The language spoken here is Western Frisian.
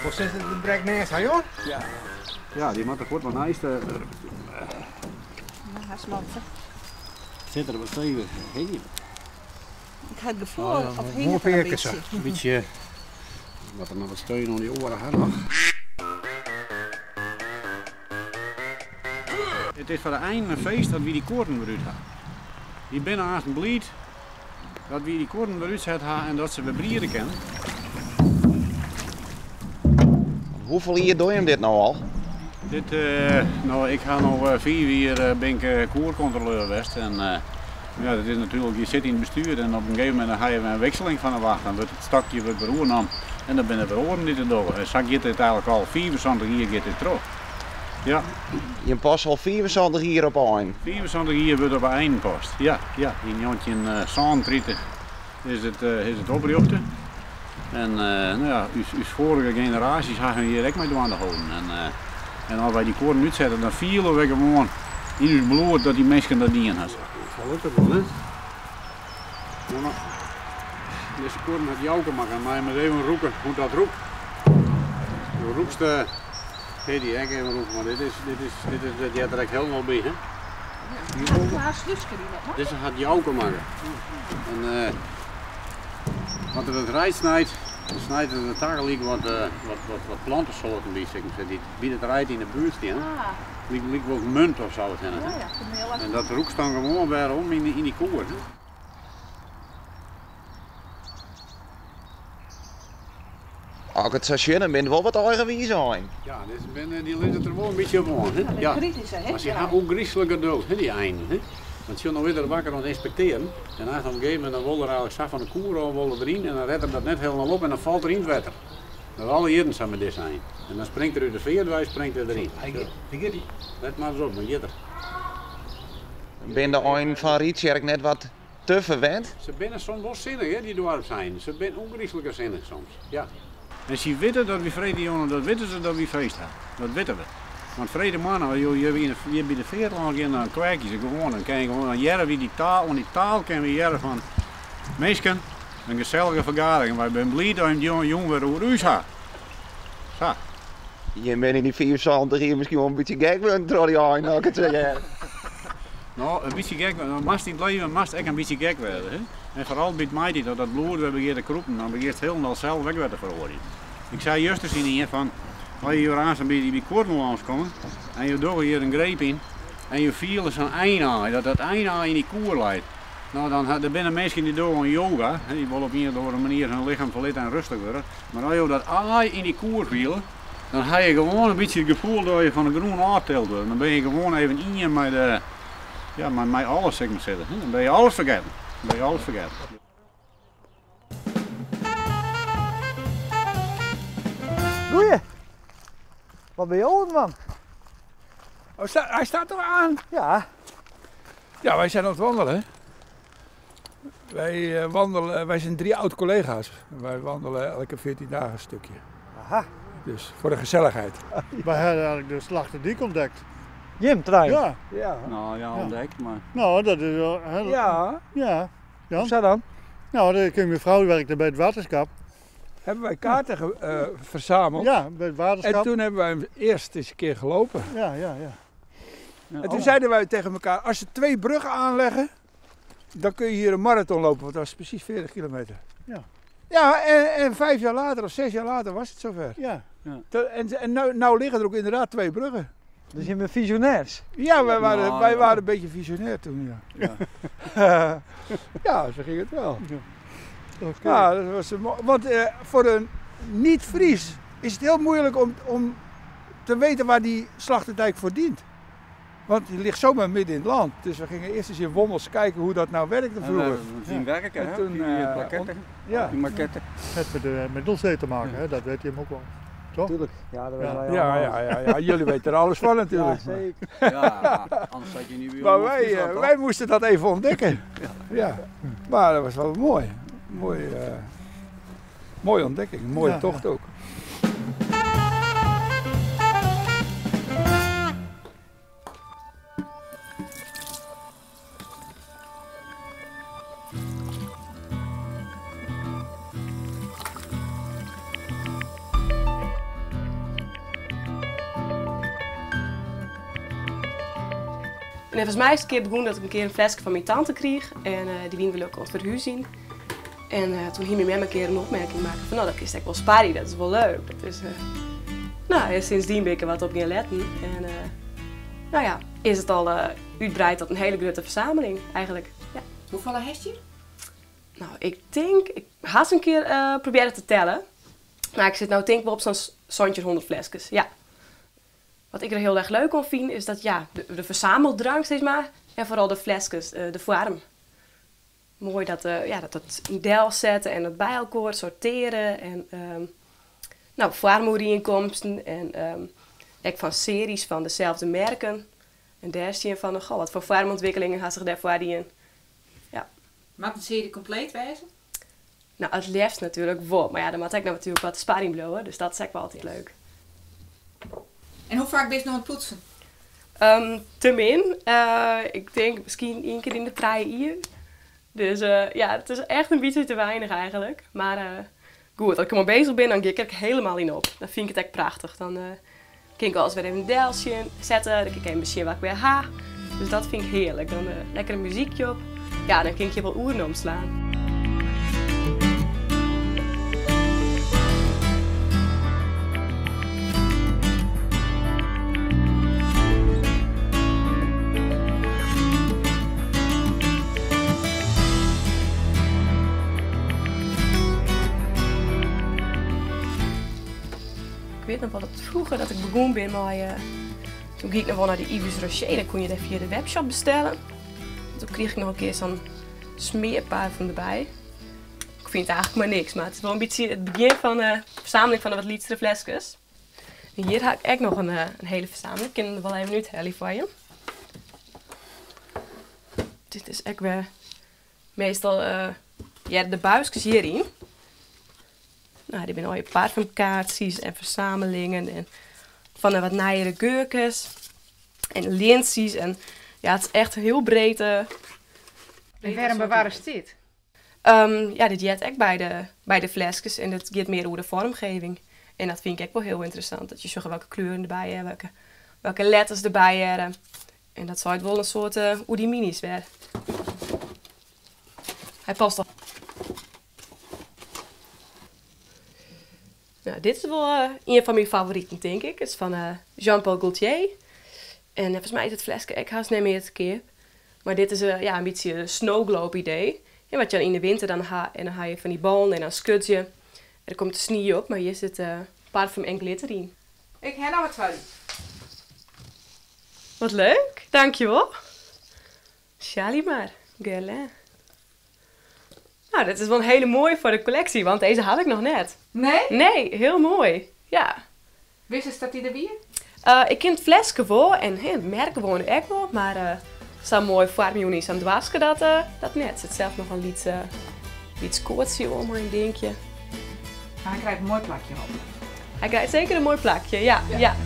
Wat is it brek nêst, ha joh? Ja. Ja, dy moat der fuort wat neist. Sit der wat stevich hingjen. Ik ha it gefoel of hinget er in bytsje. In bytsje. Moat der noch wat steun oan dy oare ha noch. It is foar de einen in feest dat wy dy koarren wer út ha. Dy binne aansten bliid dat wy dy koarren wer útset ha en dat se wer briede kinne. Hoefolle jier dogge jim dit no al? Dit, no, ik ha no 5 jier bin ik koerkontroleur west en ja, dat is natuerlik, je sitte yn it bestuur en op in gegeven momint dan ha je wer in wikseling fan de wacht, dan wurdt it stokje wurdt wer oernommen en dan binne der wer oaren dy't it dogge. En sa giet dit eigentlik al 75 jier giet dit troch. Ja. Jim passe al 75 jier op ein? 75 jier wurdt op einen past, ja. Ja, yn 1937 is it, is it oprjochte. En no ja, ús, ús foarige generaasjes ha hun hjir ek mei dwaande holden. En, en as wy dy koarren útsette, dan fiele we gewoan yn ús bloed dat dy minsken dat dien ha. Sa lukt it wol, hè? No, no. Dizze koarren hat Jouke makke. Mei him ris even rûke hoe't dat rûkt. Do rûkst, hé, dy ek even rûke, mar dit is, dit is, dit is, dit heart der ek hielendal by, hè? Ja, slúske dy net, Dizze hat Jouke makke. En as er it reid snijt, dan snijt er der tagelyk wat, wat, wat, wat plantesoarten by, sil ik mar sizze, dy't by it reid yn de buert stean. Ah. Lyk, lykwols munt of sa wat hinne. Ja, ja, kamille. En dat rûkst dan gewoan wer om yn, yn dy koer. Hè? As ik it sa sjoch, dan binne it wol wat eigenwize einen. Ja, dizze binne, dy lizze der wol in bytsje op oan. Hè? Ja, kritysk, hè? Mar se ha ôfgryslik geduld, hè, dy einen. Hè? Want sjoch, no is er wakker oan it ynspektearjen. En op in gegeven momint dan wol er eigentlik sa fan de koer ôf wol er deryn en dan ret er dat net hielendal op en dan falt er yn it wetter. Dat is alle jierren sa mei dizze ein. En dan springt er út de feart wei, springt er deryn. Hy giet, hy giet. Let mar ris op, dan giet er. Binne de einen fan Ryptsjerk net wat te ferwend? Se binne soms wol sinnich, hè, dy doarpseinen. Se binne ûngryslike sinnich soms, ja. En sy witte dat wy freedtejûn, dat witte se dat wy feest ha. Dat witte we. Want freedtemoarn, as jo hjir hjir by de feart lâns gean, dan kwêkje se gewoan. Dan kinne je gewoan, dan hearre wy dy taal, oan dy taal kinne wy hearre fan, minsken, in gesellige fergadering. Wy binne bliid dat jim jûn wer oer ús ha. Sa. Jim binne yn dy 75 jier miskien wol in bytsje gek wurden troch dy einen, as ik it sa hear. No, in bytsje gek, moatst yn it leven moatst ek in bytsje gek wêze. Hè? En foaral by it maitiid, as dat bloed wer begjint te krûpen, dan begjinst hielendal sels ek wer te feroarjen. Ik sei juster tsjin ien fan, as je hjir aanst by dy kuorren lâns komme en jo dogge hjir in greep yn en jo fiele sa'n einaai, dat dat einaai yn dy koer leit. No, dan, der binne minsken dy dogge oan yoga, dy wolle op ien of oare manier hun lichem ferlitte en rêstich wurde. Mar as jo dat aai yn dy koer fiele, dan ha je gewoan in bytsje it gefoel dat je fan de grûn ôftild wurde. Dan binne je gewoan even ien mei de, ja, mei, mei alles, sil ik mar sizze. Dan binne je alles fergetten. Dan binne je alles fergetten. Goeie. Wat ben je oan, man? Oh, hij staat toch aan? Ja. Ja, wij zijn aan het wandelen. Wij, eh, wandelen, wij zijn drie oud-collega's. Wij wandelen elke 14 dagen een stukje. Aha. Dus voor de gezelligheid. Wij hebben eigenlijk de Slachtedyk ontdekt. Jim trein. Ja. Ja. Nou ja, ontdekt, maar... Nou, dat is wel heel... Ja. Ja. Jan? Hoe zat dan? Nou, de, mijn vrouw werkte bij het waterschap. Hebben wij kaarten ge- eh, verzameld. Ja, bij het waterschap. En toen hebben wij hem eerst eens een keer gelopen. Ja, ja, ja. En toen zeiden wij tegen elkaar, als ze twee bruggen aanleggen, dan kun je hier een marathon lopen, want dat was precies 40 kilometer. Ja. Ja, en 5 jaar later of 6 jaar later was het zover. Ja. En nou liggen er ook inderdaad twee bruggen. Dus je bent visionairs. Ja, wij waren, Nou, wij ja. waren een beetje visionair toen, ja. Ja. Ja, zo ging het wel. Oké. Ja, dat was een want voor een niet-Fries is het heel moeilijk om te weten waar die Slachterdijk voor dient. Want die ligt zomaar midden in het land. Dus we gingen eerst eens in Wommels kijken hoe dat nou werkte vroeger. We zien werken, En hè? toen, die plaketten. Ja. Die maquetten. Het met de Middelsee te maken, hè? Dat weet je hem ook wel. Toch? Tuurlijk. Ja, dat weten wij Ja, allemaal. ja, ja, ja, jullie weten er alles van natuurlijk. Ja, zeker. Ja, anders zat je niet weer Maar om wij, Friesland, toch? wij moesten dat even ontdekken. Ja. Maar dat was wel mooi. Mooi, mooie ontdekking, een mooie Ja, tocht ook. En neffens my is it in kear begûn dat ik in kear in fleske fan myn tante kriich en dy wiene gelokkich oan it ferhúzjen. En toen hie myn mem in kear in opmerking makke fan no dat kinst ek wol sparje, dat is wol leuk. Dat is, no, en sindsdien bin ik der wat op gean letten en no ja, is it al útbreid tot in hiele grutte fersameling eigentlik. Ja. Hoefolle hast hjir? No, ik tink, ik ha in kear probearre te tellen, mar ik sit no tink wol op sa'n 1700 fleskes, ja. Wat ik der hiel erch leuk oan fyn is dat ja, de fersameldrang sis mar en foaral de fleskes, de foarm. Moai dat, ja, dat dat yn delsette en dat by elkoar sorteare en no, foarmoerienkomsten en ek fan searjes fan deselfde merken. En dêr sjen fan, goh, wat foar foarmûntwikkelingen ha sich dêr foardien. Ja. Moat in searje kompleet wêze? No, it leafst natuerlik wol. Mar ja, der moat ek noch natuerlik wat te sparjen bliuwe, dus dat is ek wol altyd leuk. En hoe faak bist no oan it poetsen? Te min. Ik tink miskien ien kear yn de trije jier. Dus ja, it is echt in bytsje te weinich eigentlik. Mar goed, as ik dermei bezich bin, dan gean ik ek helemaal yn op. Dan fyn ik it ek prachtich. Dan kin ik alles wer even delsjen, sette, dan kin ik even besjen wat ik wer ha. Dus dat fyn ik hearlik. Dan lekker in muzykje op. Ja, dan kin ik hjir wol oeren omslaan. Ik wit noch wol dat froeger dat ik begûn bin mei, toen gie ik noch wol nei de Yves Rocher, dan koene je dêr fia de webshop bestelle. Toen krige ik noch in kear sa'n smearparfum derby. Ik fyn it eigentlik mar niks, mar it is wol in bytsje it begjin fan de fersameling fan de wat lytsere fleskes. En hjir ha ik ek noch in hiele fersameling. Ik kin der wol even úthelje foar je. Dit is ek wer meastal hearre de buiskes hjiryn. No, dit binne allegear parfumkaartsjes en fersamelingen en fan de wat nijere geurkes en lintsjes en ja, it is echt in hiel breed. En wêrom bewarrest dit? Ja, dit heart ek by de fleskes en it giet mear oer de vormgeving. En dat fyn ik ek wol hiel ynteressant, dat je sjogge welke kleuren derby hearre, welke letters derby hearre. En dat seit wol in soad oer dy miny's wer. Hy past al. No, dit is wol ien fan myn favoriten, tink ik. It is fan Jean Paul Gaultier. En neffens my is it fleske ek hast net mear te keap. Mar dit is ja, in bytsje in snow globe idee. Ja, wat je dan yn de winter dan ha en dan ha je fan dy ballen en dan skud je. En der komt de snie op, mar hjir sit parfum en glitter yn. Ik ha noch wat foar dy. Wat leuk, dankjewol. Shalimar, Guerlain. Nou, dit is wol in hiele moaie foar de kolleksje, want dizze haw ik noch net. Nee? Nee, hiel moai. Ja. Wistest dat dy der wie? Ik kin it fleske wol en it merk gewoan ek wol, mar sa'n moai foarmjûn yn sa'n doaske, dat net. Der sit sels noch in lyts, lyts koartsje oan mei in dinkje. Mar hy krijt in moai plakje, hoop ik. Hy krijt seker in moai plakje, ja. Ja.